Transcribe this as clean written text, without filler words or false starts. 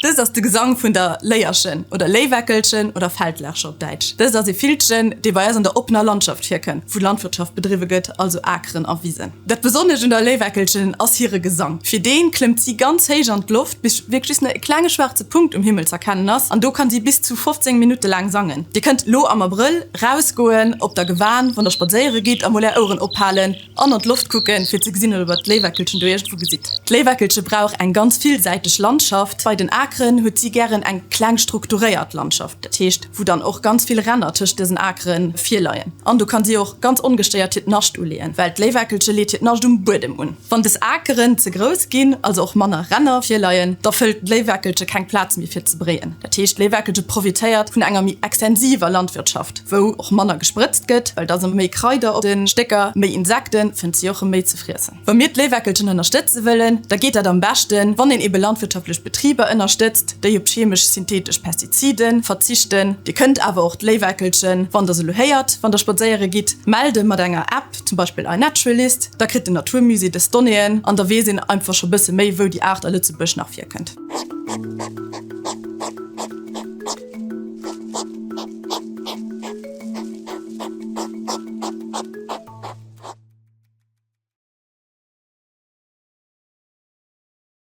Dëst ass de Gesang vun der Léierchen oder Léiweckelchen oder Feldlerche op Däitsch. Dëst ass ee Villchen, dee bei eis an der oppener Landschaft virkënnt, wou Landwirtschaft bedriwwe gëtt, also Akeren a Wisen. Dat Besonnescht un der Léiweckelchen ass hire Gesang. Fir deen klëmmt si ganz héich an d'Loft, bis wierklech just nach e klenge schwaarze Punkt um Himmel z'erkennen ass, an do kann si bis zu 15 Minutte laang sangen. Dir kënnt lo am Abrëll rausgoen op der Gewan, wann der spadséiere gitt, a mol är Oueren ophalen an an d'Loft kucken, fir ze gesinn, ob der d'Léiweckelchen do iergendwou gesitt. D'Léiweckelche brauch eng ganz villsäiteg Landschaft. Bei den Akeren huet si gären eng kleng strukturéiert Landschaft, dat heescht, wou dann och ganz vill Ränner tëscht dësen Akere virleien. An do kann si och ganz ongestéiert hiert Nascht uleeën, well d'Léiweckelche leet hiert Nascht um Buedem un. Wann des Akeren ze grouss ginn, also och manner Ränner virleien, da fëllt d'Léiweckelche keng Plaz méi fir ze bréien. Dat heescht, d'Léiweckelche profitéiert vun enger méi extensiver Landwirtschaft, wou och manner gesprëtzt gëtt, well da si méi Kraider op de Stécker, méi Insekten, fënnt si och erëm méi ze friessen. Wa mir d'Léiweckelchen ënnerstëtze wëllen, da geet dat am beschten, wann een ebe landwirtschaftlech Betriber ënnerstëtzt, déi op chemesch-synthetesch Pestizide verzichten. Dir kënnt awer och d'Léiweckelchen, wann der se elo héiert, wann der spadséiere gitt, melde mat enger App, zum Beispill iNaturalist. Da kritt den Naturmusée dës Donnéeën an da weess een einfach scho bësse méi, wou déi Aart a Lëtzebuerg nach virkënnt.